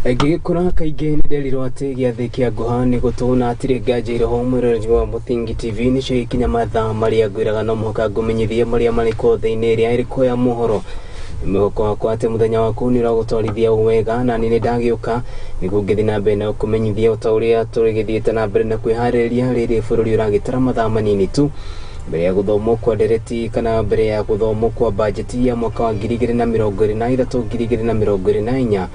Ngĩgĩkũra kaingĩ nĩ nderirwo atĩ gĩathĩ kĩa ngũha nĩ gũtũna hatirĩ nganja irĩ ho mwĩroreri wa Mũthingi TV nĩcio ikinya mathaa marĩa ngwĩraga no mũhaka ngũmenyithie marĩa marĩ kothe-inĩ ĩrĩa ĩrĩ ya mohoro. Mwĩhoko wakwa atĩ mũthenya waku nĩ ũragũtwarithia wega na niĩ nĩ ndagĩũka nĩguo ngĩthiĩ na mbere na kũmenyithia o ta ũrĩa tũrĩgĩthiĩte na mbere na kwĩharĩrĩria rĩrĩ bũrũri ũragĩtara mathaa manini tu mbere ya gũthomwo kwa ndereti kana mbere ya gũthomwo kwa bajeti ya mwaka wa 2023 2024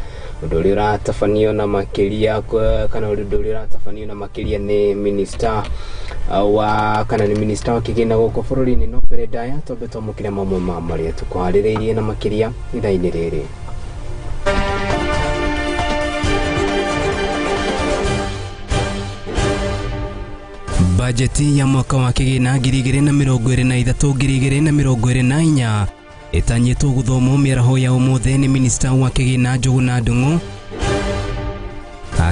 ũndũ ũrĩa ũratabanio na makĩria kana ũndũ ũrĩa ũratabanio na makĩria nĩ minista wa kana nĩ minista wa kĩgĩna gũkũ bũrũri-inĩ. No mbere ndaya twambe twamũkĩre mamwe ma marĩa tũkũharĩrĩirie na makĩria ithaa-inĩ rĩrĩ. Bajeti ya mwaka wa kĩgĩna 2023 2024 ĩtanyĩtwo gũthomwo mĩaraho ya ũmũthĩ nĩ minista wa kĩgĩna Njuguna Ndung'u.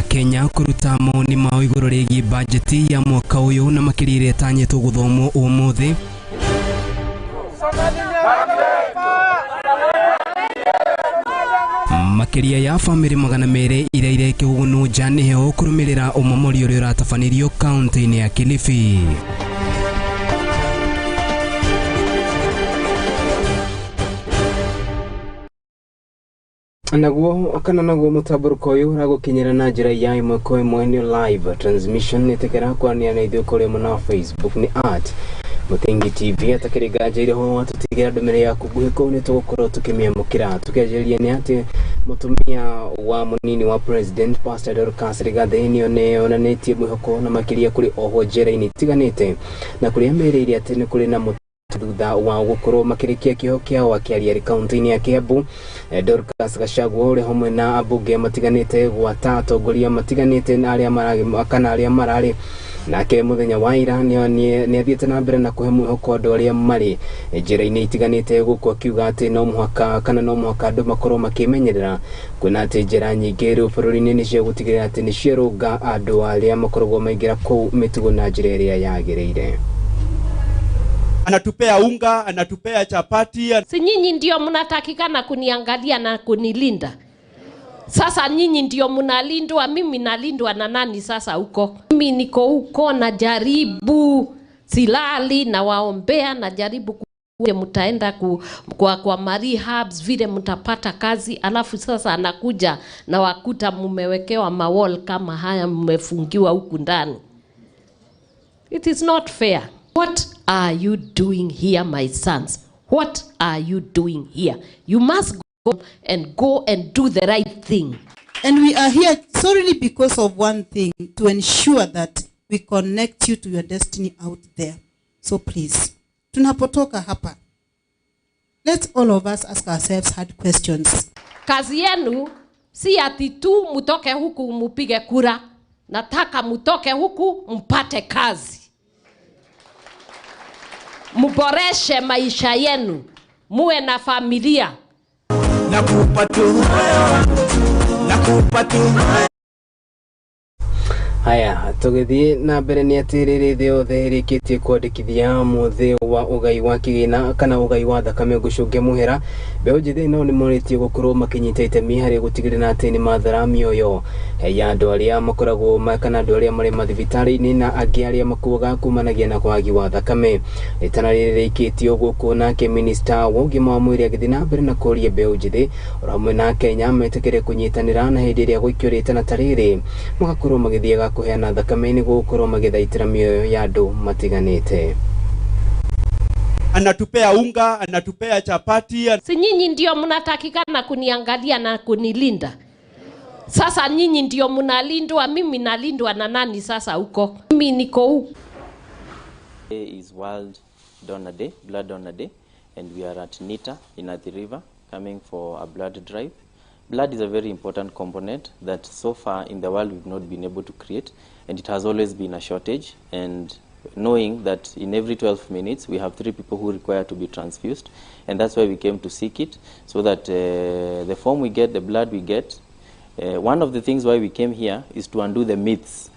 Kenya kũruta mawoni mao igũrũ rĩgiĩ bajeti ya mwaka ũyũ na makĩria ĩrĩa ĩtanyĩtwo gũthomwo ũmũthĩ. Makĩria ya bamĩrĩ 200 iria irekĩgũnũ nja nĩ heho kũrũmĩrĩra ũmomori ũrĩa ũratabanĩrio kaunti-inĩ ya Kilifi. Naguo kana naguo mũtambũrũko ũyũ ũragũkinyĩra na njĩra ya ĩmwe kwa ĩmwe nĩ live transmission nĩtĩkĩra kwaranĩria na ithuĩ kũrĩa mwena wa Facebook nĩ at Mũthingi TV atakĩrĩ nganja irĩ ho watũtigĩra ndũmĩrĩri yaku nguhĩ kũu nĩ tũgũkorwo tũkĩmĩamũkĩra. Tũkĩanjĩrĩria nĩ atĩ mũtumia wa mũnini wa President Pastor Dorcas Rigathi nĩ onanĩtie mwĩhoko na makĩria kũrĩ ohwo njera-inĩ itiganĩte na kũrĩa merĩire atĩ nĩ kũrĩ na thutha wa gũkorwo makĩrĩkia kĩoho kĩao akĩaria arĩ kaunti-inĩ ya Kiambu. Dorcas Gachagua ũrĩa hamwe na ambunge matiganĩte gwata atongoria matiganĩte na arĩa mararĩ kana arĩa mararĩ nake mũthenya wa ira nĩ athiĩte na mbere na kũhe mwĩhoko andũ arĩa marĩ njĩra-inĩ itiganĩte gũkũ akiuga atĩ no mũhaka kana no mũhaka andũ makorwo makĩmenyerera kwĩna atĩ njĩra nyingĩ rĩu bũrũri-inĩ nĩ cia gũtigĩrĩra atĩ nĩ ciarũnga andũ arĩa makoragwo maingĩra kũu mĩtugo na njĩra ĩrĩa yagĩrĩire. Anatupea unga, anatupea chapati. Si nyinyi ndio mnatakikana kuniangalia na kunilinda? Sasa nyinyi ndio mnalindwa, mimi nalindwa na nani sasa huko? Mimi niko huko najaribu, silali na waombea, najaribu kule mtaenda kwa rehabs vile mtapata kazi, alafu sasa anakuja na wakuta mumewekewa mawall kama haya, mmefungiwa huku ndani. It is not fair. What are you doing here, my sons? What are you doing here? You must go and do the right thing. And we are here solely because of one thing, to ensure that we connect you to your destiny out there. So please, tunapotoka hapa, let's all of us ask ourselves hard questions. Kazi yenu si ati tu mutoke huku mupige kura. Nataka mutoke huku mpate kazi. Muboreshe maisha yenu, muwe na familia. Nakupa tu, nakupa tu. Haya, tũgĩthiĩ na mbere nĩ atĩ rĩrĩ thĩ yothe ĩrĩkĩtie kwandĩkithia mũthĩ wa ũgai wa kĩgĩna kana ũgai wa thakame gũcũngia mũhera. Mbeũ njĩthĩ nao nĩ morĩtio gũkorwo makĩnyita itemi harĩ gũtigĩrĩra atĩ nĩ mathara mĩoyo ya andũ arĩa makoragwo kana andũ arĩa marĩ mathibitarĩ-inĩ na angĩ arĩa makuaga kumanagia na wagi wa thakame. Rĩtana rĩrĩ rĩikĩtio gũkũ nake minista wa ũgima wa mwĩrĩ agĩthiĩ na mbere na kũria mbeũ njĩthĩ oro hamwe na Kenya metĩkĩre kũnyitanĩra na hĩndĩ ĩrĩa gũikio rĩtana ta rĩrĩ magakorwo magĩthiaga kũheana thakame nĩguo gũkorwo magĩthaitĩra mĩoyo ya andũ matiganĩte. Anatupea unga, anatupea chapati. Si nyinyi ndio mnatakikana kuniangalia na kunilinda? Sasa nyinyi ndio mnalindwa, mimi nalindwa na nani sasa huko? Mimi niko huko. Today is World Donor Day, Blood Donor Day, and we are at NITA in Athi River coming for a blood drive. Blood is a very important component that so far in the world we've not been able to create, and it has always been a shortage. And knowing that in every 12 minutes we have 3 people who require to be transfused, and that's why we came to seek it, so that the form we get, the blood we get. One of the things why we came here is to undo the myths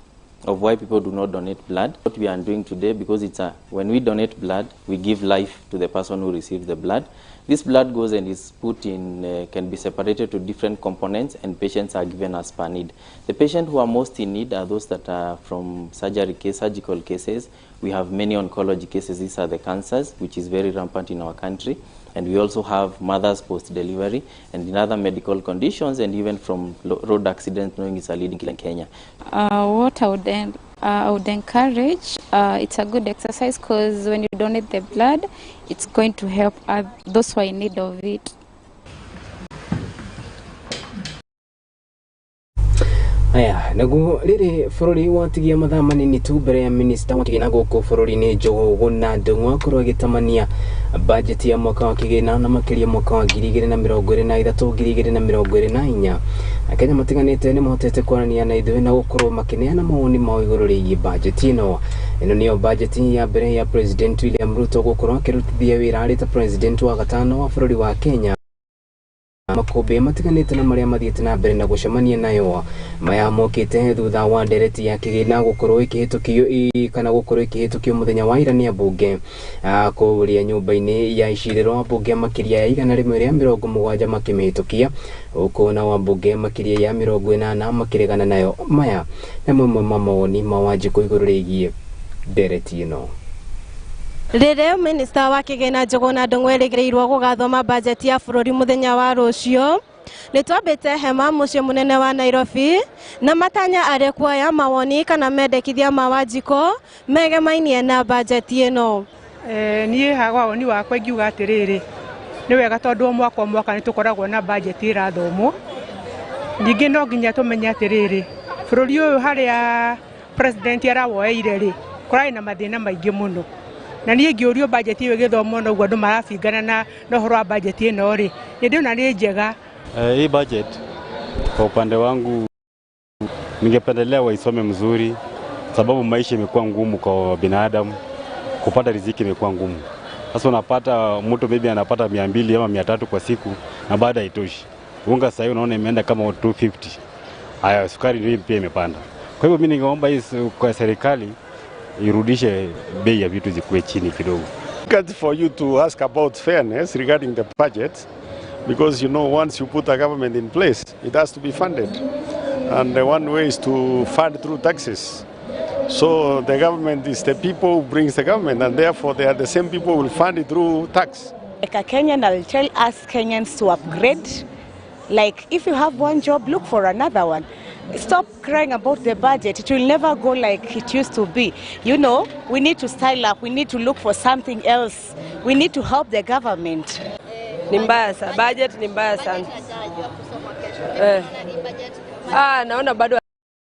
of why people do not donate blood. What we are doing today, because it's when we donate blood, we give life to the person who receives the blood. This blood goes and is put in, can be separated to different components, and patients are given as per need. The patients who are most in need are those that are from surgical cases. We have many oncology cases. These are the cancers, which is very rampant in our country. And we also have mothers post-delivery and in other medical conditions, and even from road accidents, knowing it's a leading killer in Kenya. What I would encourage, it's a good exercise because when you donate the blood, it's going to help those who are in need of it. Aya, naguo rĩrĩ bũrũri watigia mathaa manini tu mbere ya minista wa kĩgĩna gũkũ bũrũri-inĩ Njũgũna Ndung'u akorwo agĩtamania bajeti ya mwaka wa kĩgĩna na makĩria mwaka wa 2023 2024. Akenya matiganĩte nĩ mahotete kwaranĩria na ithuĩ na gũkorwo makĩneana mawoni mao igũrũ rĩgiĩ bajeti ĩno. Ĩno nĩyo bajeti ya mbere ya President William Ruto gũkorwo akĩrutithia wĩra arĩ ta president wa gatano wa bũrũri wa Kenya. Makũmbĩ matiganĩte na marĩa mathiĩte na mbere na gũcemania nayo maya mokĩte thutha wa ndereti ya kĩgĩna gũkorwo ĩkĩhĩtũkio kana gũkorwo ĩkĩhĩtũkio mũthenya wa ira nĩ ambunge kũrĩa nyũmba-inĩ ya icirĩro, ambunge makĩria ya 170 makĩmĩhĩtũkia, huku nao ambunge makĩria ya 80 makĩregana nayo. Maya nĩ mamwe ma mawoni ma Wanjikũ igũrũ rĩgiĩ ndereti ĩno. Rĩrĩa minista wa kĩgĩna Njũgũna Ndung'u erĩgĩrĩirwo gũgathoma bajeti ya bũrũri mũthenya wa rũciũ, nĩ twambĩte hema mũciĩ mũnene wa Nairobi na matanya arĩ kuoya mawoni kana mendekithia ma Wanjikũ megemainie na bajeti ĩno. Niĩ hawa woni wakwa ingiuga atĩrĩrĩ, nĩ wega tondũ o mwaka o mwaka nĩ tũkoragwo na bajeti ĩrathomwo. Ningĩ no nginya tũmenye atĩrĩrĩ, bũrũri ũyũ harĩa president arawoeire rĩ, kũrarĩ na mathĩna maingĩ mũno. Na niĩ ngĩũrio bajeti ĩyo ĩgĩthomwo noguo andũ marabingana na ũhoro wa bajeti ĩno rĩ, nĩ ndĩrona nĩ njega. Hii budget kwa upande wangu ningependelea waisome mzuri, sababu maisha imekuwa ngumu kwa binadamu, kupata riziki imekuwa ngumu. Sasa unapata mtu maybe anapata 200 ama 300 kwa siku na baada haitoshi. Unga sasa unaona imeenda kama 250. Haya, sukari ndio pia imepanda. Kwa hivyo mimi ningeomba hii kwa serikali irudishe bei ya vitu zikuwe chini kidogo. For you to ask about fairness regarding the budget, because you know once you put a government in place, it has to be funded. And the one way is to fund through taxes. So the government is the people who brings the government, and therefore they are the same people who will fund it through tax. Like a Kenyan, I'll tell us Kenyans to upgrade. Like if you have one job, look for another one. Stop crying about the budget. It will never go like it used to be. You know, we need to style up. We need to look for something else. We need to help the government. Ni mbaya sana. Budget ni mbaya sana. Naona bado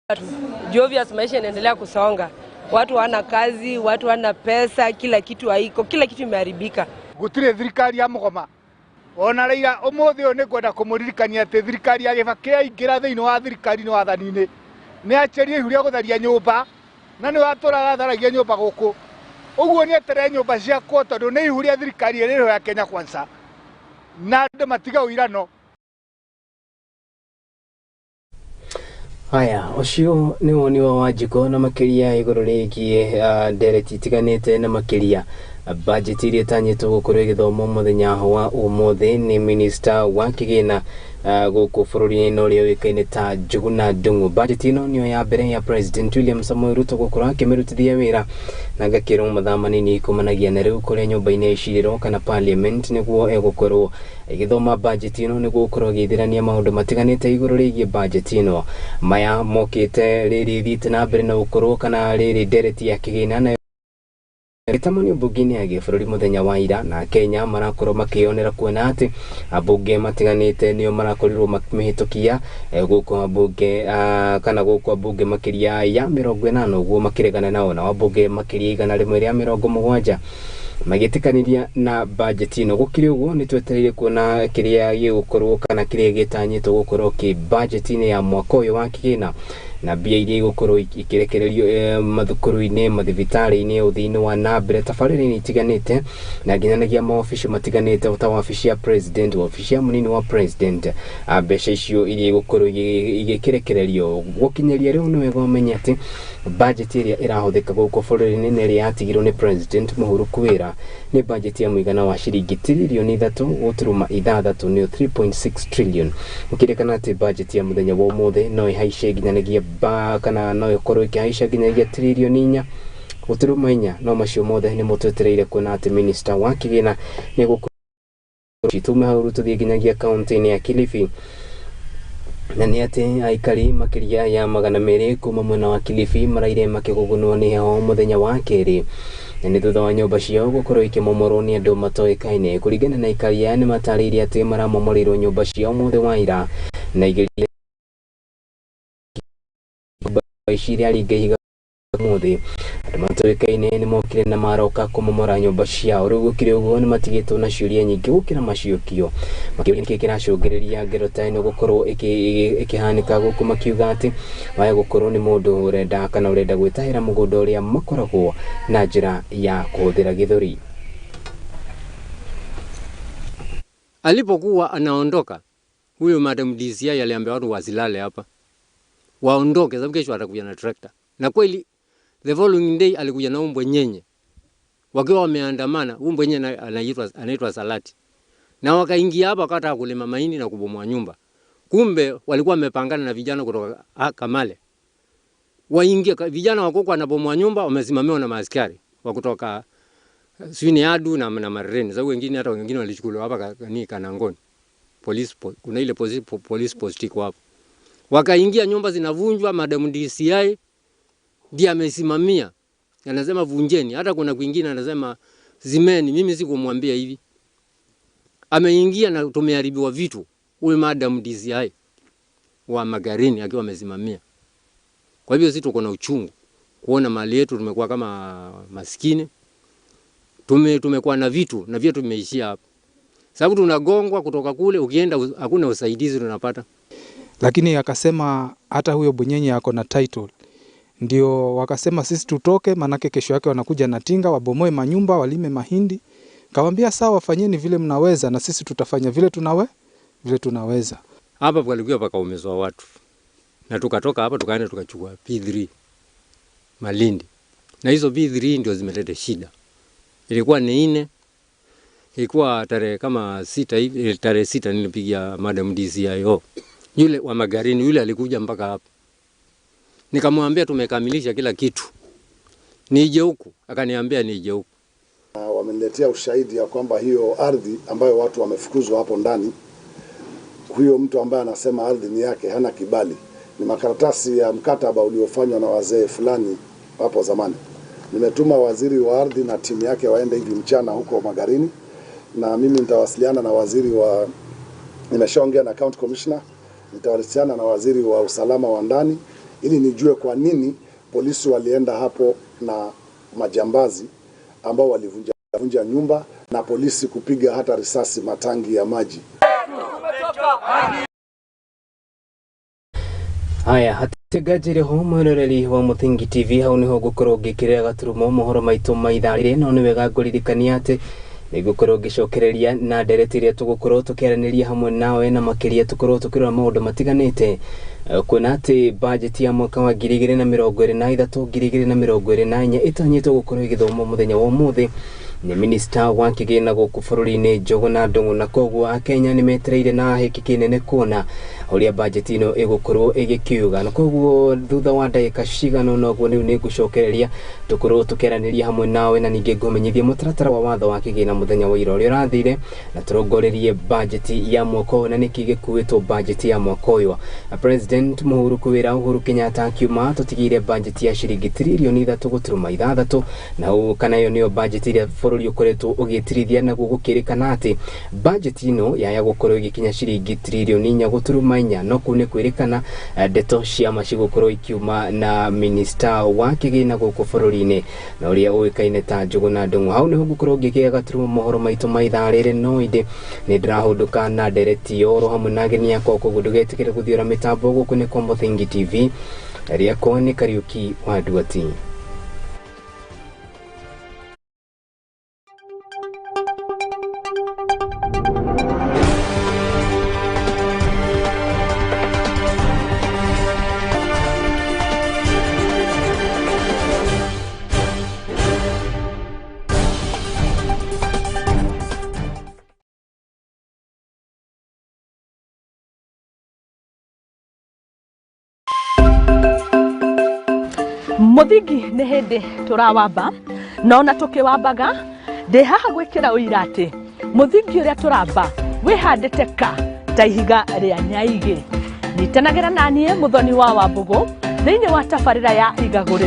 watu. Obvious maisha inaendelea kusonga. Watu hawana kazi, watu hawana pesa, kila kitu haiko, kila kitu imeharibika. Gutire thirikari ya mugoma. Ona Raila umuthi uyu ni kwenda kumuririkania ati thirikari ya Kibaki yaingira thiini wa thirikari ni wathani-ini ni acherie ihu ria gutharia nyumba na ni waturaga tharagia nyumba guku uguo ni etere nyumba ciakwo tondu ni ihu ria thirikari iriho ya Kenya Kwanza na andu matiga uirano. Haya, ucio nĩ woni wa Wanjikũ na makĩria igũrũ rĩgiĩ ndereti itiganĩte na makĩria bajeti iria ĩtanyĩtwo gũkorwo ĩgĩthomwo mũthenya wa ũmũthĩ nĩ minista wa kĩgĩna gũkũ bũrũri-inĩ ũrĩa ũĩkaine ta Njũgũna Ndung'u. Bajeti ĩno nĩyo ya mbere ya President William Samoei Ruto gũkorwo akĩmĩrutithia wĩra na ngakĩrwo mathaa manini kumanagia na rĩu kũrĩa nyũmba-inĩ ya icirĩro kana parliament nĩguo egũkorwo ĩgĩthoma bajeti ĩno nĩguo gũkorwo ĩgĩithĩrania maũndũ matiganĩte igũrũ rĩgiĩ bajeti ĩno. Maya mokĩte rĩrĩ ĩthiĩte na mbere na gũkorwo kana rĩrĩ ndereti ya kĩgĩna na gĩtamanio mbunge-inĩ ya gĩbũrũri mũthenya wa ira, na Kenya marakorwo makĩyonera kuona atĩ ambunge matiganĩte nĩo marakorirwo makĩmĩhĩtũkia gũkũ ambunge kana gũkũ ambunge makĩria ya 80 ũguo makĩregana nao, na ambunge makĩria 170 magĩtĩkanĩria na bajeti ĩno. Gũkĩrĩ ũguo nĩ twetereire kuona kĩrĩa gĩgũkorwo kana kĩrĩa gĩtanyĩtwo gũkorwo kĩ bajeti-inĩ ya mwaka ũyũ wa kĩgĩna Na mbia iria igũkorwo ikĩrekererio mathukuru-inĩ, mathibitarĩ-inĩ, ũthii-inĩ wa na mbere, tabarĩra-inĩ itiganĩte na nginyanagia maobici matiganĩte ta wabici ya president, wabici ya mũnini wa president. Mbeca icio iria igũkorwo igĩkĩrekererio gũkinyĩria rĩu, nĩ wega ũmenye atĩ budget ĩrĩa ĩrahũthĩka gũkũ bũrũri-inĩ na ĩrĩa yatigirwo nĩ president Uhuru Kwĩra nĩ budget ya mũigana wa ciringi tiririoni 3.6, nĩyo 3.6 trillion. Gũkĩrĩkana atĩ budget ya mũthenya wa ũmũthĩ no ĩhaice nginyanagia ba kana no ĩkorwo ĩkĩhaica nginyagia tiririoni 4.4. No macio mothe nĩ mũtwetereire kuona atĩ minister wa kĩgĩna nĩ gũkorwo. Tume hau tũthiĩ nginyagia kaunti-inĩ ya Kilifi, na nĩ atĩ aikari makĩria ya 200 kuma mwena wa Kilifi maraire makĩgũgũnwo nĩ heho mũthenya wa kerĩ, na nĩ thutha wa nyũmba ciao gũkorwo ikĩmomorwo nĩ andũ matoĩkaine. Kũringana na aikari aya, nĩ matarĩirie atĩ maramomoreirwo nyũmba ciao mũthĩ wa ira na igĩrĩ ici iria ringa ihiga mũthĩ andũ matoĩkaine nĩ mokire na maroka kũmomora nyũmba ciao. Rĩu gũkĩrĩ ũguo, nĩ matigĩtwo na ciũria nyingĩ gũkĩra maciũkio, makĩũria nĩkĩ kĩracũngĩrĩria ngero ta ĩno gũkorwo ĩkĩhanĩka gũkũ, makiuga atĩ waya gũkorwo nĩ mũndũ ũrenda kana ũrenda gwĩtahĩra mũgũnda ũrĩa makoragwo na njĩra ya kũhũthĩra gĩthũri. Alipokuwa anaondoka huyo Madam DCI aliambia watu wasilale hapa, waondoke sababu kesho atakuja na tractor. Na kweli the following day alikuja na umbwe nyenye wakiwa wameandamana. Umbwe nyenye anaitwa Salati, na wakaingia hapa wakataka kulima mahindi na kubomoa nyumba. Kumbe walikuwa wamepangana na vijana kutoka Kamale waingie, vijana wako wanabomoa nyumba, wamesimamiwa na maaskari wa kutoka sijui Adu na Mareni. Sababu wengine, hata wengine walichukuliwa hapa ni Kanangoni police, kuna ile police post iko hapo. Wakaingia, nyumba zinavunjwa, Madam DCI ndiye amesimamia, anasema vunjeni. Hata kuna kwingine anasema zimeni. Mimi sikumwambia hivi. Ameingia na tumeharibiwa vitu, huyu Madam DCI wa Magarini akiwa amesimamia. Kwa hivyo sisi tuko na uchungu kuona mali yetu, tumekuwa kama maskini, tumekuwa na vitu na vyetu tumeishia hapa, sababu tunagongwa kutoka kule, ukienda hakuna usaidizi tunapata. Lakini akasema hata huyo Bunyenye ako na title, ndio wakasema sisi tutoke, manake kesho yake wanakuja na tinga wabomoe manyumba, walime mahindi. Kawaambia sawa, fanyeni vile mnaweza na sisi tutafanya vile vile tunaweza. Hapa palikuwa pakaumezwa watu, na tukatoka hapa tukaenda tukachukua P3 Malindi, na hizo P3 ndio zimeleta shida. Ilikuwa ni 4, ilikuwa tarehe kama 6 hivi, tarehe 6 nilipigia Madam DCIO yule wa Magarini, yule alikuja mpaka hapa. Nikamwambia tumekamilisha kila kitu, nije huku. Akaniambia nije huku. Wameniletea ushahidi ya kwamba hiyo ardhi ambayo watu wamefukuzwa hapo ndani, huyo mtu ambaye anasema ardhi ni yake hana kibali. Ni makaratasi ya mkataba uliofanywa na wazee fulani hapo zamani. Nimetuma waziri wa ardhi na timu yake waende hivi mchana huko Magarini, na mimi nitawasiliana na waziri wa, nimeshaongea na county commissioner, nitawasiliana na waziri wa usalama wa ndani ili nijue kwa nini polisi walienda hapo na majambazi ambao walivunja nyumba na polisi kupiga hata risasi matangi ya maji. Haya, hatigajire ho mwiroreri wa Muthingi TV, hau niho ngukorwo ngikirira gaturumo mohoro maitu ma ithaa rĩrĩ. No nĩ wega ngũririkania atĩ nĩngũkorwo ngĩcokereria na ndereti ĩrĩa tũgũkorwo tũkĩaranĩria hamwe nawe, na makĩria tũkorwo tũkĩrora maũndũ matiganĩte, kuona atĩ bajeti ya mwaka wa 2023 2024 ĩtanyĩtwo gũkorwo ĩgĩthomwo mũthenya wa ũmũthĩ nĩ minista wa kĩgĩna gũkũ bũrũri-inĩ Njũgũna Ndung'u, na koguo akenya nĩ metereire na hĩki kĩnene kuona ũrĩa bajeti ĩno ĩgũkorwo ĩgĩkiuga. Na koguo thutha wa ndagĩka cigana ũna ũguo rĩu nĩ ngũcokereria tũkorwo tũkĩaranĩria hamwe nawe, na ningĩ ngũmenyithie mũtaratara wa watho wa kĩgĩna mũthenya wa ira ũrĩa ũrathire, na tũrongorerie bajeti ya mwaka ũyũ na nĩkĩ gĩkuĩtwo bajeti ya mwaka ũyũ. President Uhuru kwĩra Uhuru Kenyatta akiuma tũtigĩire bajeti ya ciringi tiririoni 3.6, na kana ĩyo nĩyo bajeti ĩrĩa bũrũri ũkoretwo ũgĩtirithia, naguo gũkĩrĩkana atĩ bajeti ĩno yaya gũkorwo ĩgĩkinya ciringi tiririoni 4.4. No kũu nĩ kwĩrĩkana ndeto cia ma cigũkorwo ikiuma na minista wa kĩgĩna gũkũ bũrũri-inĩ na ũrĩa ũĩkaine ta Njũgũna Ndung'u. Hau nĩho ngũkorwo ngĩkĩra gaturumo mohoro maitũ ma ithaa rĩrĩ, no ĩndĩ nĩ ndĩrahũndũka na ndereti oro hamwe na ageni akwa, koguo ndũgetĩkĩre gũthiũra mĩtambo. Gũkũ nĩ kwa Muthingi TV. Rĩakwa nĩ Kariuki wa Nduati. Mũthingi nĩ hĩndĩ tũrawamba na ona tũkĩwambaga ndĩ haha gwĩkĩra ũira atĩ mũthingi ũrĩa tũramba wĩhandĩte ka ta ihiga rĩa nyaigĩ. Nyitanagĩra na niĩ Mũthoni wa Wambũgũ thĩinĩ wa tabarĩra ya igagũrĩro.